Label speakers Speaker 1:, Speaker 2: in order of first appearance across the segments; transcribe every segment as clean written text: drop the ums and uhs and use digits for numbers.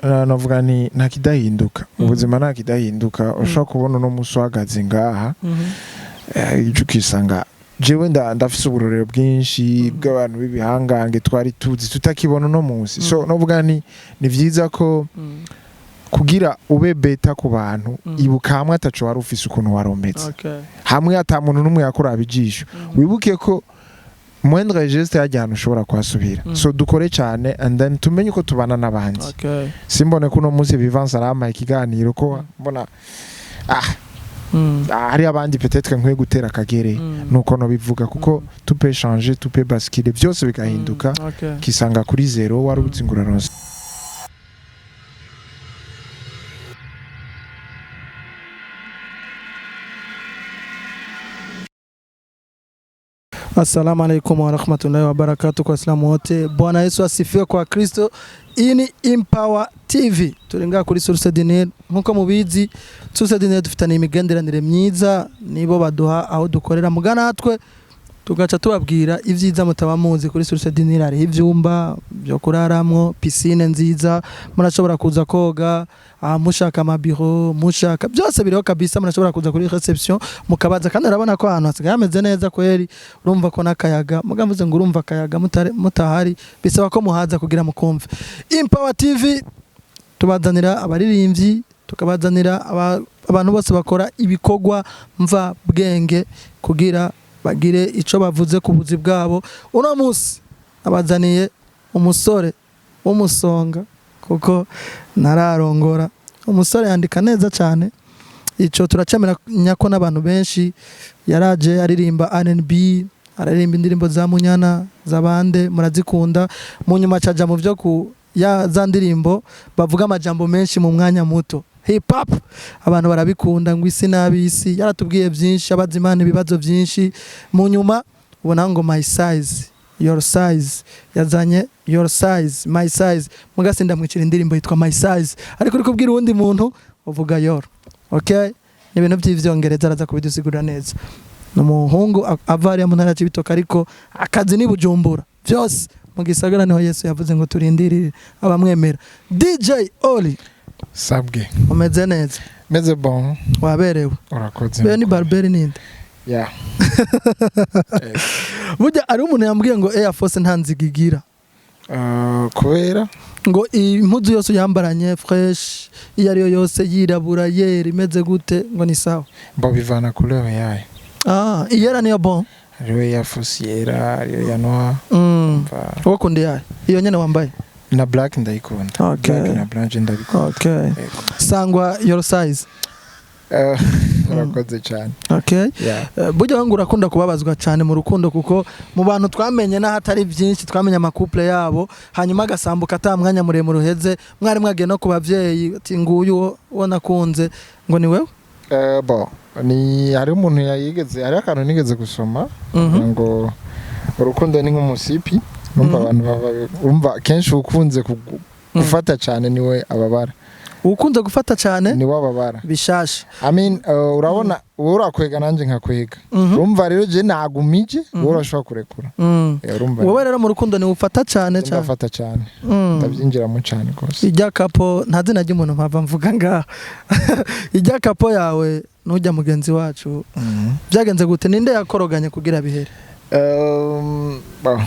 Speaker 1: Navuga ni nta kidahinduka mu buzima, nta kidahinduka. Ushobora kubona uno munsi uhagaze ngaha, ejo ukisanga jewe ndafise uburorero bwinshi bw'abantu b'ibihangange twari tuzi tutakibona uno munsi. So novuga ni vyiza ko kugira ube beta ku bantu, ibuka hamwe ataco wari ufise ukuntu warometse, hamwe ata muntu n'umwe yakuraba ijisho. Wibuke ko moindre geste yajya ahantu ushobora kuhasubira. So dukore cyane and then tumenye uko tubana n'abandi. Simbone ko uno munsi Vivance arampaye ikiganiro ko mbona hari abandi peut-être nkwiye gutera akagere. Nuko nobivuga, kuko tout peut changer, tout peut basculer, byose bigahinduka, kisanga kuri zéro wari uzi ngo uraronse.
Speaker 2: Assalamu alaikum warahmatullahi wabarakatuh kwa Waislamu wote. Bwana Yesu asifiwe kwa Kristo. Iyi ni Empower TV. Turi ngaha kuri Source du Nil. Nkuko mubizi, Source du Nil dufitaniye imigenderanire myiza, nibo baduha aho dukorera, muga natwe tugaca tubabwira ibyiza mutaba muzi. Kuri Source du Nil hariho ivyumba byo kuraramwo, piscine nziza, murashobora kuza koga, mushaka amabiro, mushaka byose biriho kabisa. Murashobora kuza kuri réception mukabaza, kandi urabona ko ahantu hasigaye hameze neza kweri. Urumva ko n'akayaga, muga mvuze ngo urumva akayaga mutahari, bisaba ko muhaza kugira mukumve. Empower TV tubazanira abaririmbyi, tukabazanira abantu bose bakora ibikorwa mva bwenge kugira bagire ico bavuze ku buzi bwabo. Uno munsi abazaniye umusore w'umusonga, kuko ntararongora. Umusore yandika neza cyane, ico turacemera ko n'abantu benshi. Yaraje aririmba R&B, araririmba indirimbo za Munyana zabande murazikunda. Mu nyuma acaja mu byo ku ya za ndirimbo bavuga amajambo menshi mu mwanya muto, hip hop, abantu barabikunda, ngo isi n'abisi. Yaratubwiye byinshi, abaza Imana ibibazo byinshi. Mu nyuma ubona ngo "My size, your size", yazanye "Your size, my size". Mugasi ndamwicira indirimbo yitwa "My size", ariko uri kubwira uwundi muntu uvuga "your". Okay, ni ibintu by'ivyongereza, araza kubidusigurira neza. Ni umuhungu ava hariya mu ntara ya Cibitoke, ariko akazi ni Bujumbura, byose mu gisagara. Niho Yesu yavuze ngo turindirire abamwemera. DJ Oli.
Speaker 1: Sabwe.
Speaker 2: Umeze neza?
Speaker 1: Meze bon.
Speaker 2: Waberewe.
Speaker 1: Urakoze.
Speaker 2: Bewe ni barberi ninde?
Speaker 1: Yeah.
Speaker 2: Burya ari umuntu yambwiye ngo Air Force nta nziga igira.
Speaker 1: Kubera?
Speaker 2: Ngo impuzu yose uyambaranye fresh, iyo ariyo yose, yirabura, yera, imeze gute, ngo ni sawa.
Speaker 1: Bo bivana couleur yayo.
Speaker 2: Ah, iyera niyo bon.
Speaker 1: Hariho ya Force yera, hariyo ya noir.
Speaker 2: Wowe ukunda iyahe? Iyo nyene wambaye?
Speaker 1: Na black ndayikunda. Black na blanche ndabikunda. Yego.
Speaker 2: Sangwa your size.
Speaker 1: Urakoze cyane. Yeah.
Speaker 2: Burya ngo urakunda kubabazwa cyane mu rukundo, kuko mu bantu twamenye n'ahatari byinshi, twamenye ama couple yabo, hanyuma agasambuka ata mwanya muremure uheze, mwari mwagiye no ku bavyeyi ati nguyu uwo nakunze, ngo ni wewe.
Speaker 1: Bon, ni hariho umuntu yayigeze, hariho akantu nigeze gusoma ngo urukundo ni nk'umusipi. Numva abantu umva kenshi ukunze gufata cyane niwe ababara.
Speaker 2: Ukunze gufata cyane?
Speaker 1: Niwe ababara.
Speaker 2: Bishasha.
Speaker 1: I mean, urabona wowe urakwega nanjye nkakwega. Urumva rero je nagumije, wowe urashobora kurekura. Urumva.
Speaker 2: Wowe rero mu rukundo ni ufata cyane cyane?
Speaker 1: Ndafata cyane. Ndabyinjiramo cyane rwose.
Speaker 2: Ijya couple, nta zina ry'umuntu mpava mvuga ngaha, ijya couple yawe nujya mugenzi wacu, byagenze gute? Ninde yakoroganye kugira bihere?
Speaker 1: Bon.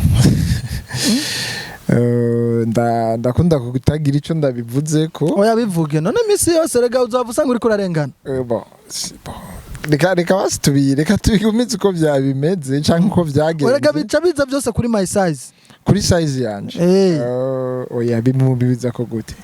Speaker 1: Ndakunda kutagira icyo ndabivuze ko.
Speaker 2: Oya, bivuge none. Iminsi yose rega uzava usanga uriko urarengana.
Speaker 1: Bon, bon. Reka basi reka tubigumize uko byabimeze cyangwa uko
Speaker 2: Erega
Speaker 1: byagenze.
Speaker 2: Bica biza byose kuri my size.
Speaker 1: Kuri size yanje? Oya, biza ko gute?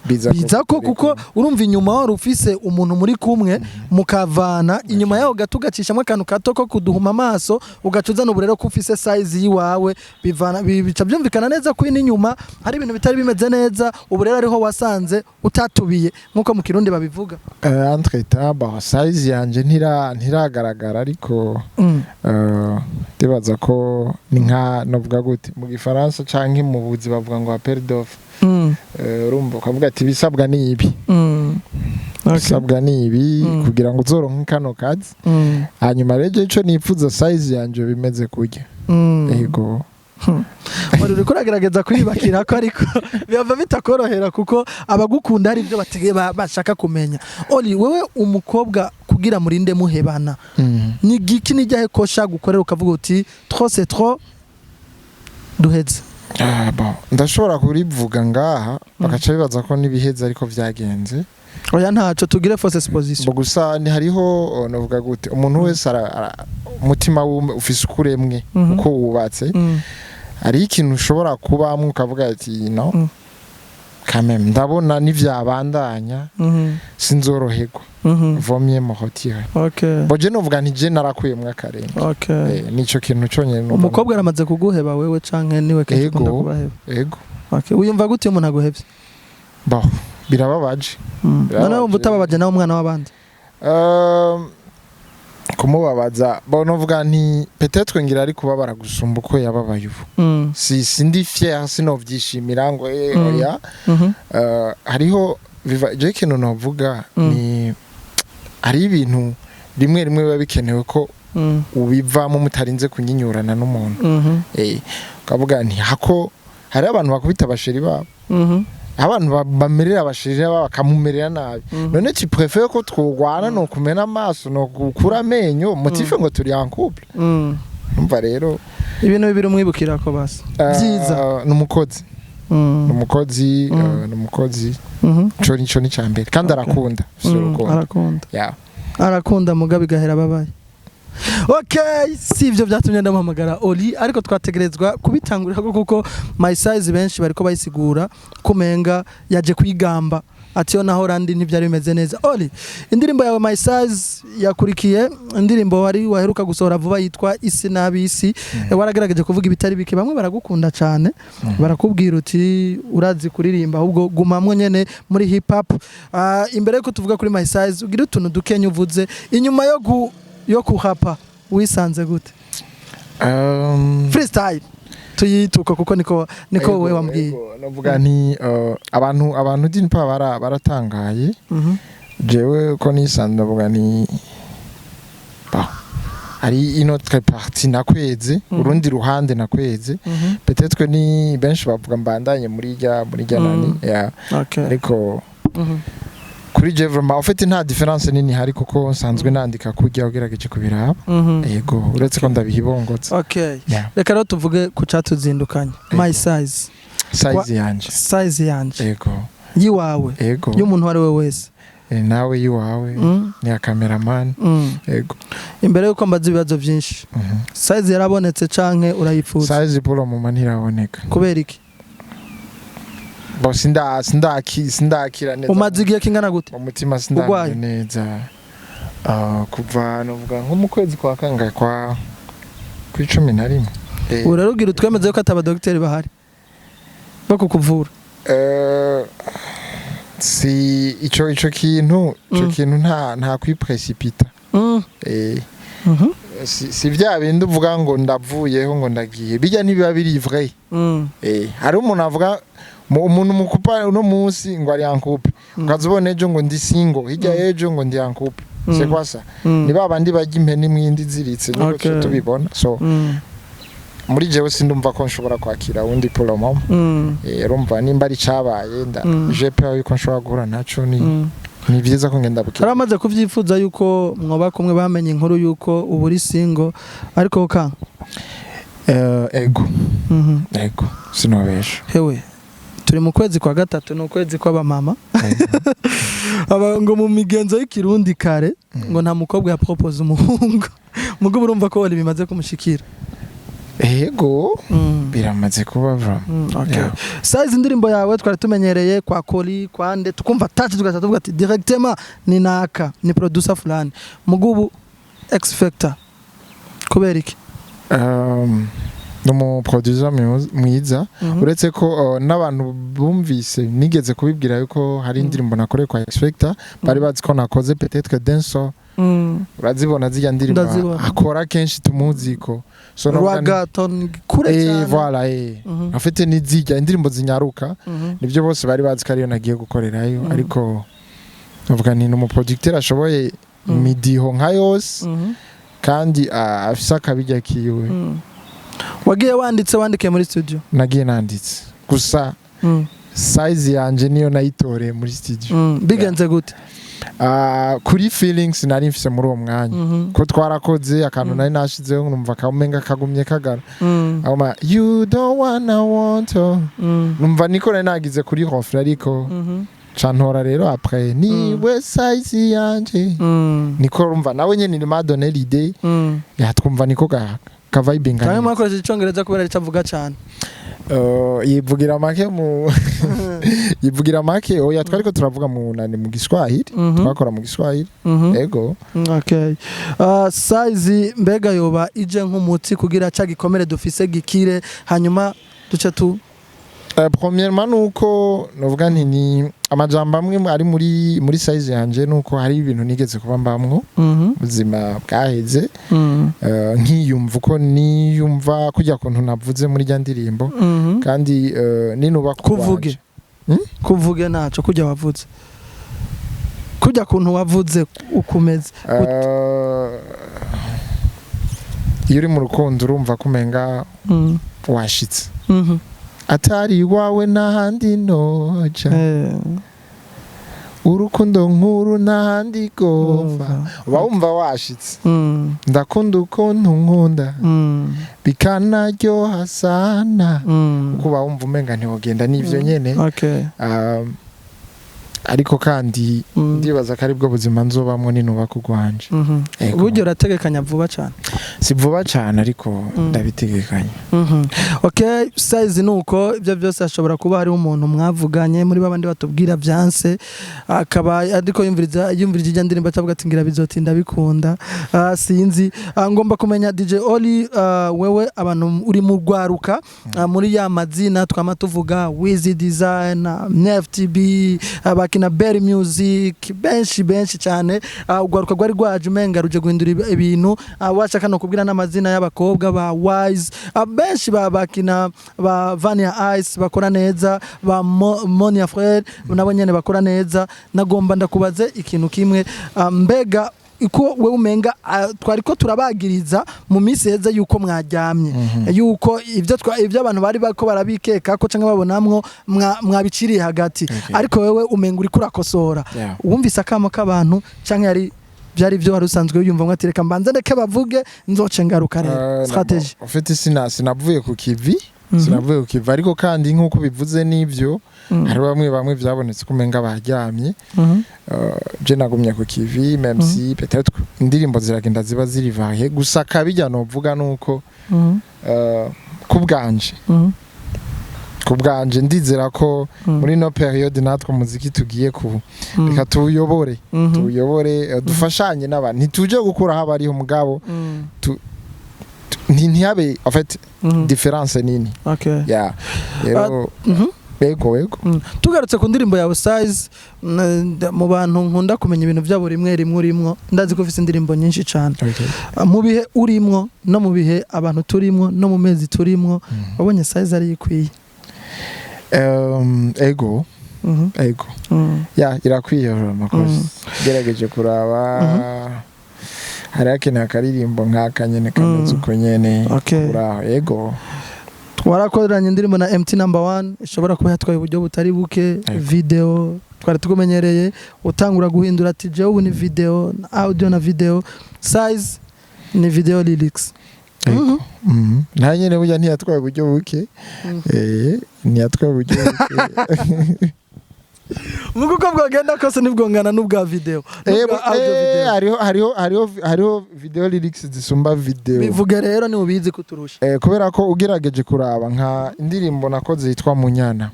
Speaker 2: Biza ko
Speaker 1: gute?
Speaker 2: Kuko urumva inyuma wari ufise umuntu muri kumwe, mukavana inyuma yaho gato, ugacishamo akantu gato ko kuduhuma amaso, ugaca uzana ubu rero ko ufise size yiwawe. Bivana bica byumvikana neza ko inyuma hari ibintu bitari bimeze neza. Ubu rero ariho wasanze utatubiye, nk'uko mu Kirundi babivuga.
Speaker 1: Entre temps, bon, size yanje ntiragaragara, ariko ndibaza ko ni nka, novuga gute, mu Gifaransa canke mu buzi bavuga ngo appel d'offre. Urumva ukavuga ati ibisabwa ni ibi, ibisabwa ni ibi kugira ngo uzoronke kano kazi. Hanyuma rero ico nipfuza, size yanje bimeze kurya. Yego.
Speaker 2: Wari uriko uragerageza kwiyubakira ko, ariko biba bitakorohera kuko abagukunda hari ibyo bashaka kumenya. Oli, wewe umukobwa kugira murinde muhebana, ni giki, nijyahe kosha gukorera ukavuga uti trop c'est trop, duheze?
Speaker 1: Ah, bon. Ndashobora kurivuga ngaha bagaca bibaza ko n'ibiheze, ariko vyagenze.
Speaker 2: Oya, ntaco, tugire fausse exposition.
Speaker 1: Bo gusa ni hariho, oh, novuga gute, umuntu wese umutima wiwe ufise ukuremwe, uko wubatse. Hariho ikintu ushobora kubamwo ukavuga ati no, quand même ndabona nivyabandanya sinzoroherwa, vaut mieux me retirer. Bo je novuga nti je narakuyemwo akarenge. Nico kintu conyene numva.
Speaker 2: Umukobwa aramaze kuguheba wewe, canke niwe kenshi
Speaker 1: Ego.
Speaker 2: ukunda kubaheba?
Speaker 1: Ego.
Speaker 2: Okay. Wiyumva gute iyo umuntu aguhevye?
Speaker 1: Bon, birababaje. Birababaje.
Speaker 2: Noneho wumva utababaje nawe umwana w'abandi?
Speaker 1: Kumubabaza, bon, novuga nti peut-être ngira ari kubabara gusumba uko yababaye ubu. Si sindi fier, sinovyishimira ngo oya. Hariho biva je ikintu novuga ni hari ibintu rimwe rimwe biba bikenewe ko ubivamo mutarinze kunyinyurana n'umuntu. Ukavuga nti hako hari abantu bakubita aba chéri babo, abantu bamerera aba chéri babo, bakamumerera nabi. None tu préfères ko twogwana, no kumena amaso, no gukura amenyo, motif ngo turi en couple? Numva rero
Speaker 2: Ibintu bibiri umwibukira ko basi byiza.
Speaker 1: Ni umukozi. Ni umukozi. Ni umukozi. Ico nico ni cambere, kandi arakunda, afise urukundo.
Speaker 2: Arakunda.
Speaker 1: Yeah.
Speaker 2: Arakunda, mugabe igahera ababaye. Okay, si ibyo byatumye ndamuhamagara Oli, ariko twategerezwa kubitangurira ko kuko My Size benshi bariko bayisigura kumenga yaje kwigamba ati yo naho randi ntibyari bimeze neza. Oli, indirimbo yawe My Size yakurikiye indirimbo wari waheruka gusohora vuba yitwa Isi n'Abisi. Waragerageje kuvuga ibitari bike, bamwe baragukunda cyane, barakubwira uti urazi kuririmba, ahubwo gumamwo nyene muri hip hop. Imbere yuko tuvuga kuri My Size, ugira utuntu dukenya uvuze inyuma yo kuhapa, wisanze gute? Freestyle tuyituka kuko niko
Speaker 1: Ego,
Speaker 2: wowe wambwiye.
Speaker 1: Ego, novuga nti abantu d'une part baratangaye. Jewe ko nisanze, ndavuga nti bah, hari une autre partie nakweze, urundi ruhande nakweze. Peut-être ni benshi bavuga mbandanye muri rya nani ya. Ariko kuri je vraiment, en fait, nta différence nini hari kuko nsanzwe nandika kurya ugerageje kubiraba. Yego, uretse ko ndabihibongotse.
Speaker 2: Okay.
Speaker 1: Yeah.
Speaker 2: Reka rero tuvuge ku catuzindukanye, My Size.
Speaker 1: Size yanje.
Speaker 2: Size yanje.
Speaker 1: Yego.
Speaker 2: Yiwawe.
Speaker 1: Yego.
Speaker 2: Y'umuntu uwo ari we wese.
Speaker 1: Nawe yiwawe, ni ya cameraman. Yego.
Speaker 2: Imbere yuko mbaza ibibazo byinshi, size yarabonetse canke urayipfuza?
Speaker 1: Size pour le moment ntiraboneka.
Speaker 2: Kubera iki?
Speaker 1: Bo sindakira neza.
Speaker 2: Umaze igihe kingana gute
Speaker 1: mu mutima sindamenya
Speaker 2: urwaye?
Speaker 1: neza. Ah, kuva novuga nko mu kwezi kwa kangahe, kwa kuri 11.
Speaker 2: Ubu rero ugira utwemeze ko ata abadogiteri bahari bo kukuvura?
Speaker 1: Si ico kintu, ico kintu nta kwiprecipita. Si vya bindi uvuga ngo ndavuyeho, ngo ndagiye, bijya ntibiba biri vrai. Hari umuntu avuga umuntu mukupa uno munsi ngo ari en couple, ukaza ubona ejo ngo ndi single, hirya ejo ngo ndi en couple. C'est quoi ça? Ni ba bandi barya impene imwe iziritse, niko tubibona. So muri jewe sindumva ko nshobora kwakira undi pour le moment. Urumva nimba ari cabaye nda j'ai peur yuko nshobora guhura naco, ni ni byiza ko ngenda buke.
Speaker 2: Hari abamaze kuvyifuza yuko mwoba kumwe, bamenye inkuru yuko ubu uri single, ariko ka
Speaker 1: Ego. Ego, sinobesha.
Speaker 2: Hewe, turi mu kwezi kwa gatatu, ni ukwezi kw'abamama. Aba ngo mu migenzo y'ikirundi kare ngo nta mukobwa yapropose umuhungu, mugo urumva ko wari bimaze kumushikira.
Speaker 1: Ego, biramaze kuba vraiment.
Speaker 2: Okay.
Speaker 1: Yeah.
Speaker 2: Size, indirimbo yawe twari tumenyereye kwa Koli kwande, tukumva touch, tugaca tuvuga ati directement ni naka, ni producer fulani. Mugubu X Factor, kubera iki?
Speaker 1: Ni umuproducer mwiza. Uretse ko n'abantu bumvise nigeze kubibwira yuko hari indirimbo nakoreye kwa X Factor, bari bazi ko nakoze peut-être dancehall. Urazibona zirya ndirimbo
Speaker 2: Ndazibona.
Speaker 1: akora kenshi tumuziko. So novuga
Speaker 2: Ragaton kure cyane.
Speaker 1: Voilà. En fait ni zirya indirimbo zinyaruka, nibyo bose bari bazi ko ariyo nagiye gukorerayo. Ariko navuga ni umuproducteur ashoboye imidiho nka yose, kandi afise akabirya kiwe.
Speaker 2: Wagiye wanditse, wandikiye muri studio?
Speaker 1: Nagiye nanditse gusa. Size yanje niyo nayitoreye muri studio.
Speaker 2: Bigenze gute?
Speaker 1: Ah, kuri feelings nari mfise muri uwo mwanya, ko twarakoze akantu nari nashizeho, numva kamenga kagumye kagara. Agoma you don't wanna want to. Numva niko nari nagize kuri refrain, ariko cantora rero après niwe size yanje. Niko rumva nawe nyene il m'a donné l'idée. Yatwumva niko ka vibinga.
Speaker 2: Cyangwa mwakoresheje icongereza kubera rico avuga cyane?
Speaker 1: Yivugira make mu yivugira make. Oya, twariko turavuga mu nani, mu Giswahili. Twakora mu Giswahili. Ego.
Speaker 2: Okay. Size mbega yoba ije nk'umuti kugira ca gikomere dufise gikire, hanyuma duce tu
Speaker 1: Premièrement nuko novuga nti ni amajambo amwe ari muri size yanje, nuko hari ibintu nigeze kuba mbamwo ubuzima bwaheze. Nkiyumva uko niyumva kujya kuntu navuze muri rya ndirimbo. Kandi ninuba
Speaker 2: Kuvuge. Kuvuge ntaco kujya wavuze, kujya kuntu wavuze ukumeze.
Speaker 1: Iyo uri mu rukundo urumva ko umenga washitse. Atari iwawe n'ahandi noja. Urukundo nkuru n'ahandi gova, uba wumva washitse. Ndakunda ukuntu nkunda, bikanaryoha sana. Kuko uba wumva umenga ntiwogenda n'ivyo nyene. Ariko kandi ndibaza ko aribwo buzima nzobamwo ninubaka urwanje. Ego.
Speaker 2: Uburyo urategekanya vuba cyane?
Speaker 1: Si vuba cyane, ariko ndabitegekanya.
Speaker 2: Okay, size nuko ibyo byose hashobora kuba hariho umuntu mwavuganye muri babandi batubwira byanse, akaba ariko yumviriza ijya ndirimbo atavuga ati ngira bizotinda bikunda. Sinzi. Ngomba kumenya DJ Oli, wewe abantu uri mu rwaruka, muri ya mazina twama tuvuga, Wiz Design, NFTB, bakina Berry Music, benshi benshi cyane. Urwaruka rwari rwaje umenga ruje guhindura ibintu. Washaka no kubwira n'amazina y'abakobwa ba Wise, benshi ba bakina ba Vania Ice bakora neza, ba Monia Frere nabo nyene bakora neza. Nagomba ndakubaze ikintu kimwe. Mbega iko wewe umenga twari ko turabagiriza mu minsi heza yuko mwaryamye, yuko ibyo abantu bari bako barabikeka ko canke babonamwo mwabiciriye hagati, ariko wewe umenga uriko urakosora. Wumvise akamo k'abantu canke yari byari byo wari usanzwe wiyumva ngo ati reka mbanze ndeke bavuge, nzoce ngaruka rero, strategy?
Speaker 1: En fait sinavuye ku kivi. Sinavuye ku kivi, ariko kandi nk'uko bivuze n'ibyo, hari bamwe bamwe byabonetse ko umenga baryamye. Je nagumye ku kivi, même si peut-être indirimbo ziragenda ziba ziri varié. Gusa kabijya novuga nuko ku bwanje ndizera ko muri no période natwe umuziki tugiye ku reka tuwuyobore, tuwuyobore, dufashanye n'abantu. Ntituje gukuraho abariho, mugabo ntihabe en fait différence nini. Yeah, rero ego.
Speaker 2: Tugarutse ku ndirimbo yawe Size, mu bantu nkunda kumenya ibintu byabo rimwe rimwe urimwo, ndazi ko ufite indirimbo nyinshi cyane. Mu bihe urimwo no mu bihe abantu turimwo no mu mezi turimwo, wabonye Size ari ikwiye?
Speaker 1: Ego. Ego. Ya, irakwiye amakosa. Gerageje kuraba, hari hakeneye akaririmbo nk'aka nyene kameze uko nyene. Kuraho, ego.
Speaker 2: Twarakoranye indirimbo na MT Number One, ishobora kuba yatwaye uburyo butari buke. Video twari tukumenyereye utangura guhindura ati jewe ubu ni video na audio na video, Size ni video lyrics.
Speaker 1: Ego. Nta nyene burya ntiyatwaye uburyo buke. Ntiyatwaye uburyo buke.
Speaker 2: Muko uko bwagenda kose nibwongana n'ubwa video, n'ubwa audio video.
Speaker 1: Hariho video lyrics zisumba video.
Speaker 2: Bivuge rero, ni ubizi kuturusha.
Speaker 1: Kubera ko ugerageje kuraba nka indirimbo nakoze yitwa Munyana,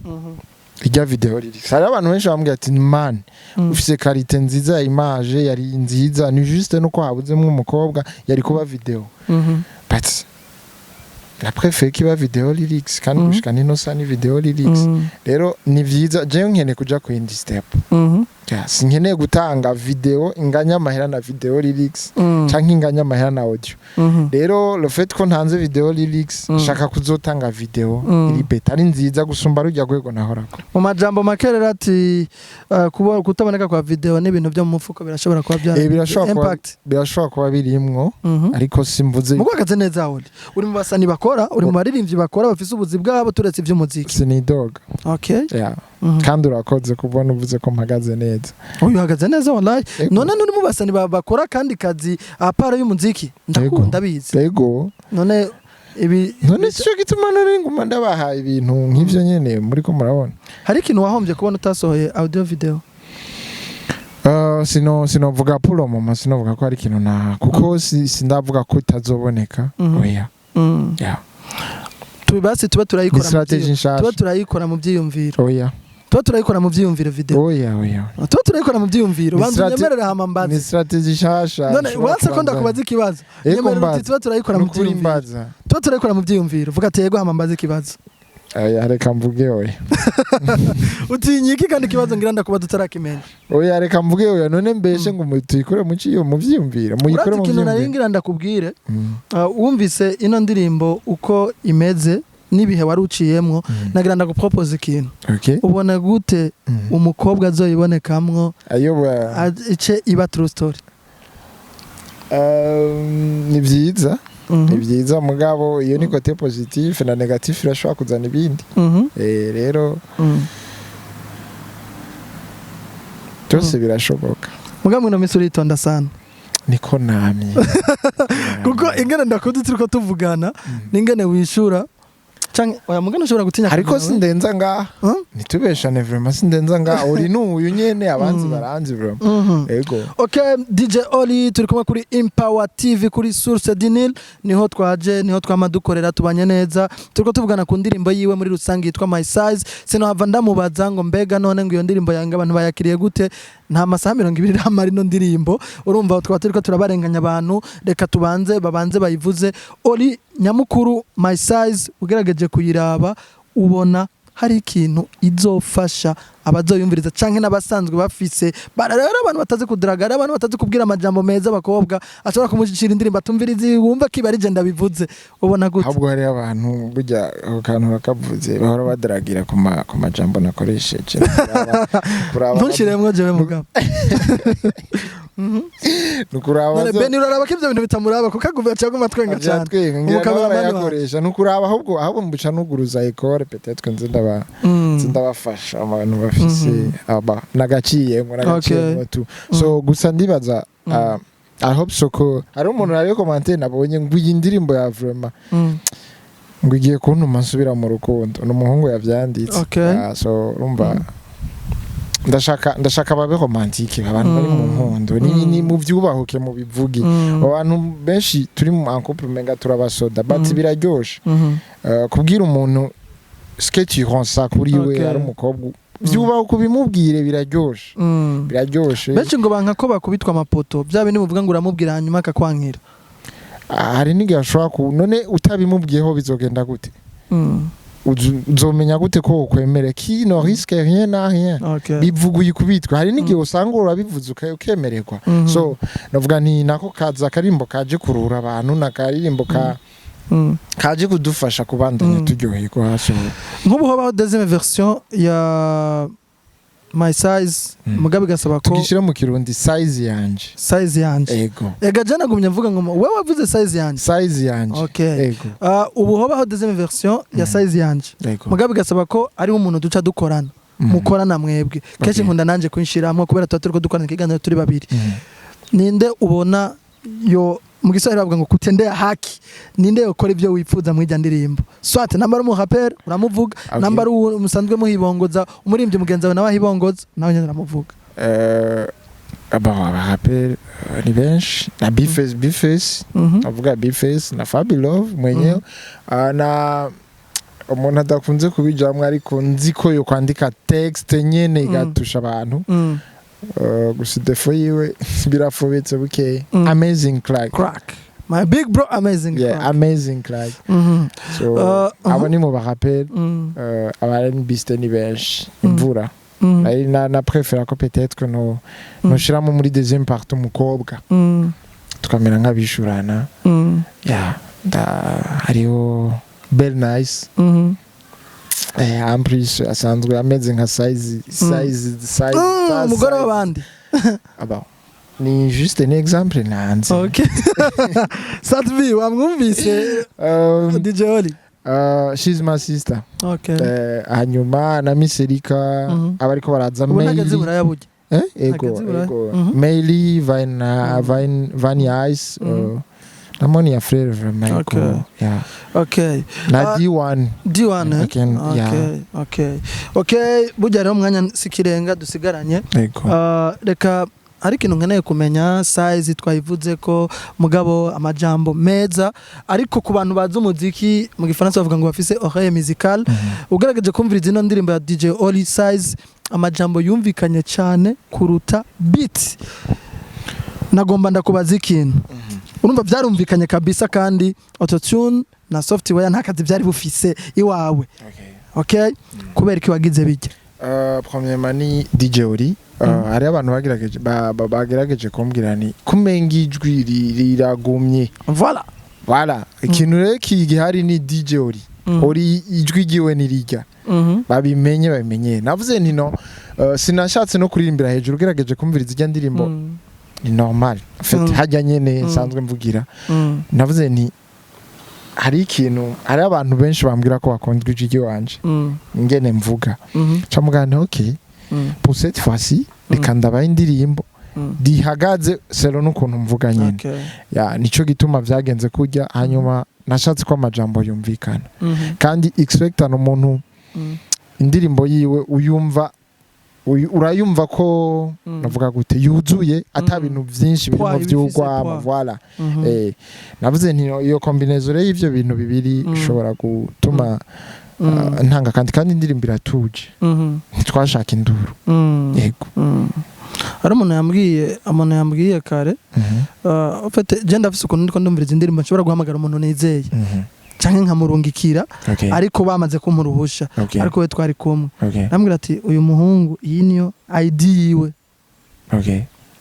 Speaker 1: ijya video lyrics, hari abantu benshi bambwira ati man, ufise qualité nziza ya image, yari nziza, ni juste nuko habuzemo umukobwa yari kuba video. But la préfère kiba video lyrics kandi gushika nino sa ni video lyrics. Rero ni vyiza, jewe nkeneye kuja ku yindi step. Yeah, sinkeneye gutanga video inganya amahera na video lyrics canke inganya amahera na audio. Rero le fait ko ntanze video lyrics, nshaka kuzotanga video iri better, ari nziza gusumba rujya rwego nahorako.
Speaker 2: Mu majambo make rero ati kuba kutaboneka kwa video n'ibintu byo mu mufuko birashobora kuba bya
Speaker 1: Birashobora kuba
Speaker 2: impact.
Speaker 1: Birashobora kuba birimwo, ariko simvuze.
Speaker 2: Muguhagaze neza, uri mu basani bakora. bakora, uri mu baririmbyi bakora bafise ubuzi bwabo turetse ivy'umuziki.
Speaker 1: Sinidoga.
Speaker 2: Okay.
Speaker 1: Yeah. Kandi urakoze kubona uvuze ko mpagaze neza.
Speaker 2: Uyu uhagaze neza wallahi.
Speaker 1: Ego.
Speaker 2: None nturi mu basani bakora kandi kazi à part y'umuziki? Ndakunda, bizi.
Speaker 1: Ego.
Speaker 2: None ibi
Speaker 1: None sico gituma none nguma ndabahaye ibintu nk'ivyo nyene muriko murabona.
Speaker 2: Hari ikintu wahombye kubona utasohoye audio video?
Speaker 1: Sinovuga pour le moment, sinovuga ko hari ikintu na kuko sindavuga ko itazoboneka. Oya. Yeah.
Speaker 2: Tubasi tuba
Speaker 1: Ni
Speaker 2: turayikora mu
Speaker 1: strategy nshasha.
Speaker 2: Tuba turayikora mu byiyumviro.
Speaker 1: Oya.
Speaker 2: Tuba turayikora mu byiyumviro video.
Speaker 1: Oya.
Speaker 2: Tuba turayikora mu byiyumviro.
Speaker 1: Ni
Speaker 2: Banza unyemerere hama mbaze.
Speaker 1: Ni strategy nshasha.
Speaker 2: None
Speaker 1: nshobora
Speaker 2: wanse ko
Speaker 1: kubanza.
Speaker 2: ndakubaza ikibazo?
Speaker 1: Ego,
Speaker 2: Nyemerera uti
Speaker 1: mbaza.
Speaker 2: tuba turayikora mu
Speaker 1: Nukuri
Speaker 2: byiyumviro.
Speaker 1: mbaza.
Speaker 2: Tuba turayikora mu byiyumviro, vuga ati yego hama mbaze ikibazo.
Speaker 1: Oya, reka mvuge oya.
Speaker 2: Utinya iki kandi ikibazo ngira ndakubaza utarakimenya?
Speaker 1: Oya, reka mvuge oya. None mbeshe ngo tuyikore mu ciyo mu vyiyumviro, muyikore
Speaker 2: Urazi
Speaker 1: mu
Speaker 2: ikintu nari
Speaker 1: vyiyumviro.
Speaker 2: ngira ndakubwire? Wumvise ino ndirimbo uko imeze n'ibihe wari uciyemwo, nagira ndagupropose ikintu.
Speaker 1: Okay.
Speaker 2: Ubona gute umukobwa azoyibonekamwo
Speaker 1: Ayoba
Speaker 2: ice iba true story?
Speaker 1: Ni vyiza. Ni vyiza, mugabo iyo ni côté positif na négatif irashobora kuzana ibindi. Rero byose birashoboka.
Speaker 2: Mugabo ino minsi uritonda sana.
Speaker 1: Niko namye.
Speaker 2: Kuko ingene ndakuzi turiko tuvugana n'ingene wishura canke oya, mugana ushobora gutinya
Speaker 1: Ariko
Speaker 2: kumenya, we.
Speaker 1: sindenza ngaha.
Speaker 2: Huh?
Speaker 1: Ntitubeshane, vraiment sindenza ngaha. Uri n'uyu nyene abanzi baranzi vraiment. Ego.
Speaker 2: Okay, DJ Oli, turi kumwe kuri Empower TV, kuri Source du Nil, niho twaje, niho twama dukorera, tubanye neza. Turiko tuvugana ku ndirimbo yiwe muri rusange yitwa My Size. Sinohava ndamubaza ngo mbega none ngo iyo ndirimbo yange abantu bayakiriye gute? Nta masaha 20 iramara ino ndirimbo, urumva twaba turiko turabarenganya abantu. Reka tubanze babanze bayivuze. Oli, nyamukuru My Size ugerageje kuyiraba, ubona hari ikintu izofasha abazoyumviriza canke n'abasanzwe bafise rero abantu batazi kudraga, abantu batazi kubwira amajambo meza abakobwa, ashobora kumushira indirimbo atumviriza, wumva kiba ari je ndabivuze, ubona gute?
Speaker 1: Ahubwo hariho abantu burya ako kantu bakavuze bahora badaragira ku majambo nakoresheje.
Speaker 2: Ntushiremwo jewe mugabo.
Speaker 1: Nukuraba.
Speaker 2: None Beni, uraraba ko ivyo bintu bitamuraba, kuko aguma acaguma twenga cane.
Speaker 1: Twenga ngira
Speaker 2: Umukameramani wawe.
Speaker 1: barayakoresha. Nukuraba ahubwo mbuca nuguruza école, peut-être nze ndaba nze ndabafasha abantu bafise aba nagaciyemwo tu. So gusa ndibaza, I hope so ko hari umuntu ariyo commentaire nabonye ngo iyi ndirimbo ya vraiment ngo igiye kuntuma nsubira mu rukundo. Ni umuhungu yavyanditse. Ah, so urumva ndashaka babe romantique, abantu bari mu nkundo ni mu byubahuke mu bivuge. Abantu benshi turi mu en couple umenga turabasoda, but biraryoshe kubwira umuntu ce que tu ressens kuri we. Ari umukobwa, byubaho kubimubwire, biraryoshe. Biraryoshe.
Speaker 2: Benshi ngo banka ko bakubitwa amapoto, bya bindi muvuga ngo uramubwira hanyuma akakwankira.
Speaker 1: Ah, hari n'igihe ashobora ku none utabimubwiyeho bizogenda gute? Uzomenya gute ko wokwemere? Qui ne risque rien n'a rien. Bivuguye kubitwa, hari n'igihe usanga urabivuze ukemererwa. So navuga nti nako kaza akarimbo kaje kurura abantu nakaririmbo ka kaje kudufasha kubandanya turyoherwa, so
Speaker 2: Nk'ubu hobaho deuxième version ya My Size, mugabe igasaba ko
Speaker 1: tugishyira mu Kirundi, size yanje.
Speaker 2: Size yanje.
Speaker 1: Ego.
Speaker 2: Ega je nagumye mvuga ngo wewe wavuze size yanje.
Speaker 1: Size yanje. Ego.
Speaker 2: Ubu hobaho deuxième version ya Size yanje, mugabe igasaba ko ari umuntu duca dukorana, mukorana mwebwe kenshi. Nkunda nanje kunshiramwo kubera tuba turiko dukorana ikiganiro turi babiri. Ninde ubona yo mu Giswahili bavuga ngo kutendea haki, ninde yokora ibyo wifuza mu ijya ndirimbo? Soit namba ari umuraperi uramuvuga, namba ari uwo musanzwe muhibongoza, umuririmbyi mugenzi wawe nawe ahibongoza, nawe nyine uramuvuga.
Speaker 1: Bon, abaraperi ni benshi, na B-Face, B-Face. Avuga B-Face na Fabi Love mwenyewe. Ah, na umuntu adakunze kubijamwo ariko nzi ko yo kwandika texte nyene igatusha abantu. Gusa défaut yiwe birafobetse bukeye. Amazing Clark.
Speaker 2: Crack, my big bro, Amazing
Speaker 1: Yeah.
Speaker 2: Crack.
Speaker 1: Amazing Clark. So abo ni mu baraperi. Aba R&B ni benshi, imvura. Ari na préfère ko peut-être no noshiramo muri deuxième partie umukobwa, tukamera nk'abishurana. Yeah, da hariho Bell Nice. En plus asanzwe ameze nka size size size
Speaker 2: Umugore
Speaker 1: size.
Speaker 2: w'abandi.
Speaker 1: Aba Ni juste un exemple nanze.
Speaker 2: Okay, Sat-B wamwumvise? DJ Oli.
Speaker 1: She's my sister. Hanyuma na Miss Erika, abariko baraza.
Speaker 2: Ubu ntageze
Speaker 1: Maili.
Speaker 2: Buraya burya.
Speaker 1: Eh, ego.
Speaker 2: Ntageze Buraya.
Speaker 1: Ego. Meili Vine, Vine, Vani Ice, na Moni ya frère vraiment. Ego, yeah. Na D1.
Speaker 2: D1, eh?
Speaker 1: I can, yeah.
Speaker 2: Okay, burya rero umwanya sikirenga dusigaranye.
Speaker 1: Ego.
Speaker 2: Reka hari ikintu nkeneye kumenya. Size twayivuze ko, mugabo amajambo meza, ariko ku bantu bazi umuziki, mu Gifaransa bavuga ngo bafise oreille musicale, ugerageje kumviriza ino ndirimbo ya DJ Oli Size, amajambo yumvikanye cyane kuruta beat. Nagomba ndakubaza ikintu. Urumva byarumvikanye kabisa, kandi autotune na software nta kazi byari bufise iwawe. Okay, kubera iki wagize bijya?
Speaker 1: Premièrement ni DJ Oli. Hariho abantu bagerageje bagerageje kumbwira ni kumenga ijwi riragumye.
Speaker 2: Voilà.
Speaker 1: Voilà, ikintu rero kigihari ni DJ Oli. Oli ijwi ryiwe nirirya. Babimenye, babimenye. Navuze nti no, sinashatse no kuririmbira hejuru. Ugerageje kumviriza ijya ndirimbo, ni normal en fait, hajya nyene nsanzwe mvugira. Navuze nti hari ikintu, hari abantu benshi bambwira ko bakunda ijwi ry'iwanje, ingene mvuga. Ca mugana, okay, pour cette fois-ci reka ndabaye indirimbo rihagaze selon n'ukuntu mvuga nyene. Ya, nico gituma vyagenze kurya. Hanyuma nashatse ko amajambo yumvikana, kandi expecta umuntu indirimbo yiwe uyumva, urayumva ko navuga gute, yuzuye, ata bintu vyinshi birimo
Speaker 2: Poids, ibifise
Speaker 1: vy'urwamo.
Speaker 2: poids.
Speaker 1: Voilà. Navuze nti iyo combinaison rero y'ivyo bintu bibiri ishobora gutuma ntanga kandi indirimbo iratuje, ntitwashaka induru. Yego.
Speaker 2: Hari umuntu yambwiye kare, ufite je ndafise ukuntu ndiko ndumviriza indirimbo, nshobora guhamagara umuntu nizeye canke nkamurungikira, ariko bamaze kumpa uruhusha. Ariko we twari kumwe, ndambwira ati uyu muhungu iyi niyo ID yiwe.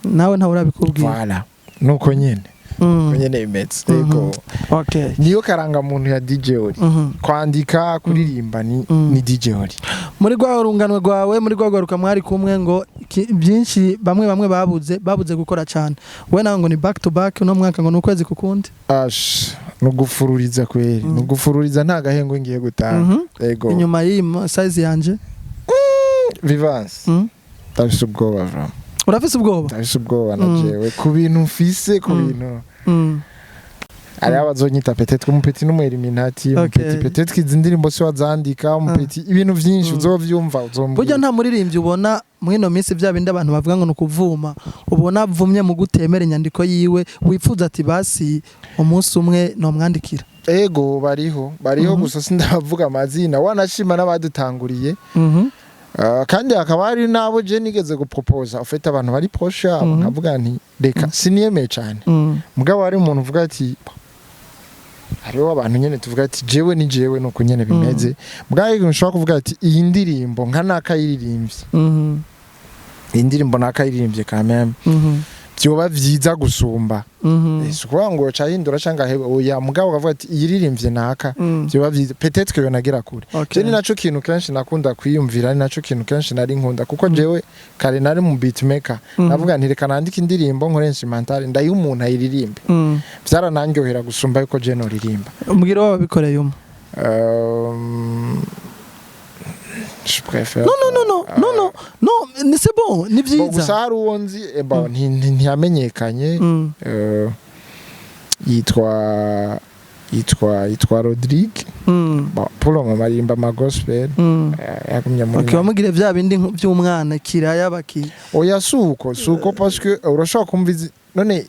Speaker 2: Nawe ntawe urabikubwira.
Speaker 1: Voilà, nuko nyene, nuko nyene bimeze. Yego. Niyo karangamuntu ya DJ Oli. Kwandika, kuririmba ni ni DJ Oli.
Speaker 2: Muri rwa rungano rwawe, muri rwa rwaruka mwari kumwe, ngo byinshi bamwe bamwe babuze gukora cyane, we nawe ngo ni back to back uno mwaka, ngo ni ukwezi kukundi.
Speaker 1: Ash, nugufururiza kweri. Nugufururiza, nta gahengwe ngiye gutanga. Yego.
Speaker 2: Inyuma y'iyi size yanje?
Speaker 1: Vivance, ndafise ubwoba vraiment.
Speaker 2: Urafise ubwoba?
Speaker 1: Ndafise ubwoba na jewe ku bintu mfise, ku bintu hariho abazonyita peut-être umupeti n'umweriminati, umupeti, peut-être izi ndirimbo si wazandika, umupeti, ibintu vyinshi. Uzovyumva, uzombwira.
Speaker 2: Burya nta muririmbyi ubona muri ino minsi, bya bindi abantu bavuga ngo ni ukuvuma, ubona avumye mu gutemera inyandiko yiwe, wifuza ati basi umunsi umwe nomwandikira?
Speaker 1: Ego, bariho, bariho. Gusa sindabavuga amazina, wanashima n'abadutanguriye. Kandi hakaba hari n'abo je nigeze guproposa ufite abantu bari proche yabo, nkavuga nti reka siniyemeye cyane. Mugabo hari umuntu uvuga ati, hariho abantu nyene tuvuga ati jewe ni jewe, nuko nyene bimeze. Mugabo hari ushobora kuvuga ati iyi ndirimbo nka nakayiririmbye, iyi ndirimbo nakayiririmbye quand même, vyoba vyiza gusumba. Si ukuvuga ngo cahindura canke aheba, oya, mugabo ukavuga ati iyiririmbye naka, vyoba vyiza, peut-être que yonagera kure. Je ni naco kintu kenshi nakunda kwiyumvira, ni naco kintu kenshi nari nkunda, kuko jewe kare nari mu beatmaker. Navuga nti reka nandike indirimbo, nkore instrumental, ndayiha umuntu ayiririmbe. Vyaranandyohera gusumba yuko je noririmba.
Speaker 2: Umbwira wowe wabikoreye umwe.
Speaker 1: Je préfère
Speaker 2: Non, non, non, non, non, non, non, ni c'est bon, ni
Speaker 1: Bon,
Speaker 2: vyiza.
Speaker 1: Gusa hari uwo nzi, bon, ntiyamenyekanye. Yitwa Rodrigue. Bon, pour le moment aririmba ama gospel. Yagumye muri
Speaker 2: Okay, wamugire vya bindi vy'umwana kiraya baki.
Speaker 1: Oya, suko parce que urashobora kumva izi none,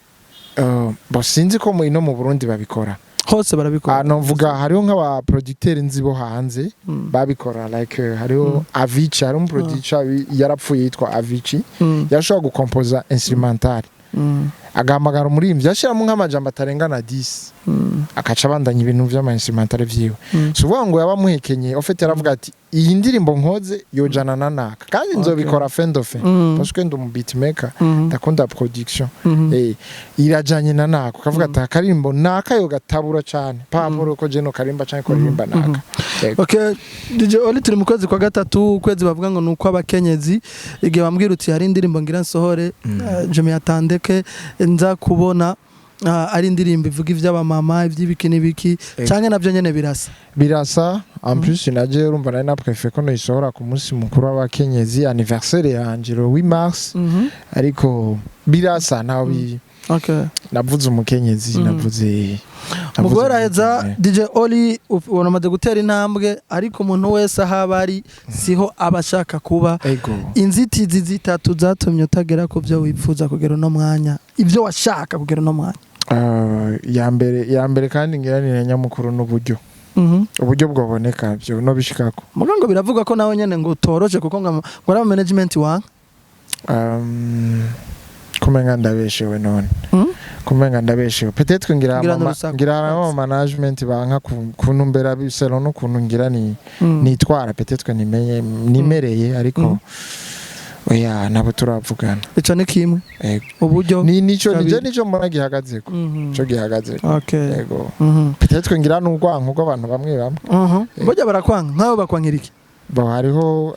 Speaker 1: bon, sinzi ko ino mu Burundi babikora.
Speaker 2: Hose barabikora.
Speaker 1: Ah, novuga hariho nk'aba producteur nzi bo hanze babikora, like hariho Avicii, hariho umuproducer yarapfuye yitwa Avicii, yashobora gukompoza instrumental. Agahamagara umuririmbyi, ashyiramo nk'amajambo atarengana 10, akaca abandanya ibintu vy'ama instrumental vyiwe. Si ukuvuga ngo yaba amuhekenye, en fait yaravuga ati: "Iyi ndirimbo nkoze yojana na naka, kandi nzobikora fin de fin, parce que ndi umu beatmaker, ndakunda production, irajanye na naka." Ukavuga ati: "Akaririmbo naka yo gatabura cane par rapport uko je no karimba canke ko ririmba naka." Yego.
Speaker 2: Okay, DJ Oli, turi mu kwezi kwa gatatu, ukwezi bavuga ngo ni ukw'abakenyezi. Igihe bambwira uti hari indirimbo ngira nsohore, je m'attendais que nza kubona ari indirimbo ivuga ivy'abamama, ivy'ibiki n'ibiki, canke navyo nyene birasa?
Speaker 1: Birasa. En plus naje urumva nari napréféré ko noyisohora ku munsi mukuru w'abakenyezi, anniversaire yanje, le 8 mars, ariko birasa ntaho bi navuze umukenyezi, navuze
Speaker 2: Mu
Speaker 1: navuze
Speaker 2: guheraheza,
Speaker 1: umukenyezi.
Speaker 2: DJ Oli, uramaze gutera intambwe, ariko umuntu wese aho aba ari siho aba ashaka kuba.
Speaker 1: Ego.
Speaker 2: Inzitizi zitatu zatumye utagera ku byo wifuza kugera uno mwanya, ibyo washaka kugera uno mwanya.
Speaker 1: Ya mbere kandi ngira ni na nyamukuru n'uburyo. Uburyo bwoboneka byo no bishikako.
Speaker 2: Muga ngo biravugwa ko nawe nyene ngo utoroshe, kuko ngo ari management wanka.
Speaker 1: Kumenga ndabeshewe none. Kumenga ndabeshewe, peut-être ngira
Speaker 2: Ngira
Speaker 1: mama
Speaker 2: n'urusaku.
Speaker 1: Ngira ama management banka kuntumbera selon n'ukuntu ngira ni nitwara, peut-être nimenye nimereye, ariko oya, nabo turavugana.
Speaker 2: Ico ni kimwe.
Speaker 1: Ego.
Speaker 2: Uburyo.
Speaker 1: Ni nico
Speaker 2: Kabiri.
Speaker 1: nije nico mbona gihagazeko, nico gihagazeko. Yego. Peut-être ngira n'urwanko rw'abantu bamwe bamwe.
Speaker 2: Burya barakwanga nk'abo, bakwankira iki?
Speaker 1: Bo hariho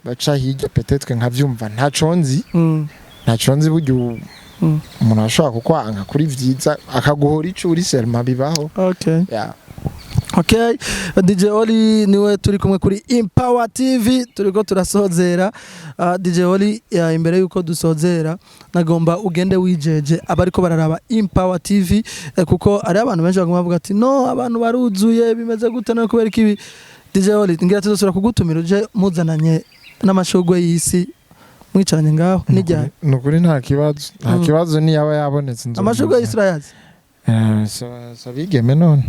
Speaker 1: baca hirya, peut-être nkavyumva, ntaco nzi. Ntaco nzi. Burya umuntu ashobora kukwanka kuri vyiza, akaguhora ico uri seulement, bibaho. Yeah.
Speaker 2: Okay, DJ Oli niwe turi kumwe kuri Empower TV, turiko turasozera. DJ Oli, imbere yuko dusozera nagomba ugende wijeje abariko bararaba Empower TV, kuko ari abantu benshi baguma bavuga ati: "No abantu baruzuye, bimeze gute no kubera iki?" DJ Oli, ngira tuzosubira kugutumira uje muzananye n'amashurwe y'isi, mwicaranye ngaho nijyane.
Speaker 1: Nukuri nta kibazo, nta kibazo, niyaba yabonetse nzomuza.
Speaker 2: Amashurwe y'isi urayazi?
Speaker 1: Sabigeme none.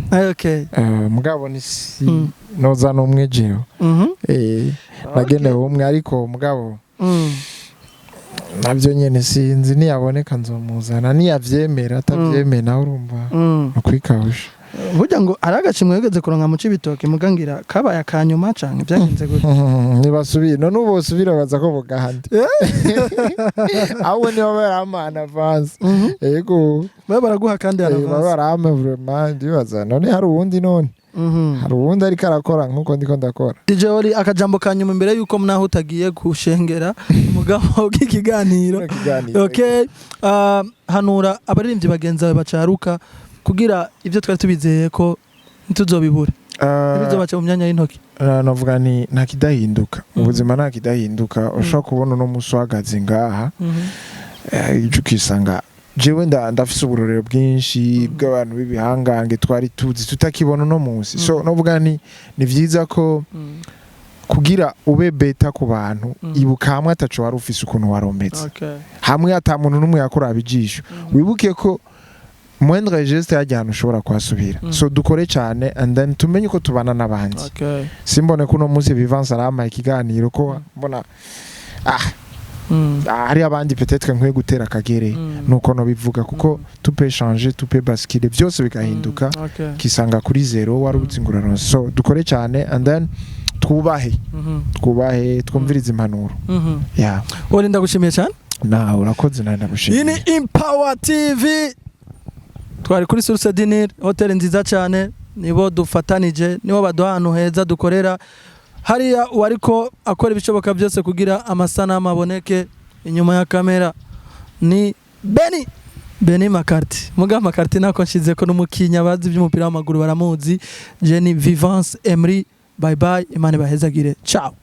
Speaker 1: Mugabo ni si noza n'umwe jewe. Nagenewe umwe, ariko mugabo nabyo nyene sinzi, niyaboneka nzomuzana, niyavyemera. Atavyemeye nawe urumva ukwikawusha.
Speaker 2: Burya ngo hari agashimwe wigeze kuronka mu Cibitoke, mugangira kabaye akanyuma canke byagenze gute?
Speaker 1: Ntibasubire none, ubu bosubira baza ko bugahandi, ahubwo niba baramana avance. Yego.
Speaker 2: Babe baraguha kandi
Speaker 1: baba
Speaker 2: avance.
Speaker 1: barampa vraiment, ndibaza none hari uwundi, none hari uwundi ariko arakora nkuko ndiko ndakora.
Speaker 2: DJ Oli, akajambo ka nyuma imbere yuko mnaho utagiye gushengera umugabo w'ikiganiro.
Speaker 1: Kino kiganiro.
Speaker 2: Okay, hanura abaririmbyi bagenzi bawe bacaruka kugira ibyo twari tubizeye ko ntituzobibure, ntibizobace mu myanya y'intoki.
Speaker 1: Navuga ni nta kidahinduka mu buzima, nta kidahinduka. Ushobora kubona uno munsi uhagaze ngaha, ejo ukisanga jewe ndafise uburorero bwinshi bw'abantu b'ibihangange twari tuzi tutakibona uno munsi. So novuga ni vyiza ko kugira ube beta ku bantu, ibuka hamwe ataco wari ufise ukuntu warometse, hamwe ata muntu n'umwe yakuraba ijisho. Wibuke ko moindre geste yajya ahantu ushobora kuhasubira. So dukore cyane and then tumenye uko tubana n'abandi. Simbone ko uno munsi Vivance arampaye ikiganiro ko mbona hari abandi peut-être nkwiye gutera akagere, nuko no bivuga, kuko tout peut changer, tout peut basculer, byose bigahinduka, kisanga kuri zéro wari uzi ngo uraronse. So dukore cyane and then twubahe, twubahe, twumvirize impanuro. Yeah.
Speaker 2: Oli, ndagushimiye cyane.
Speaker 1: Nawe urakoze, nawe
Speaker 2: Iyi
Speaker 1: ndagushimiye.
Speaker 2: ni Empower TV, twari kuri Source du Nil, hoteli nziza cyane, nibo dufatanije, nibo baduha ahantu heza dukorera. Hariya uwariko akora ibishoboka byose kugira amasanamu aboneke inyuma ya kamera ni Beni Makarti. Muga Makarti nako nshize ko n'umukinya, bazi iby'umupira w'amaguru baramuzi. Jenny Vivance Emery, bye bye, Imana ibahezagire, ciao.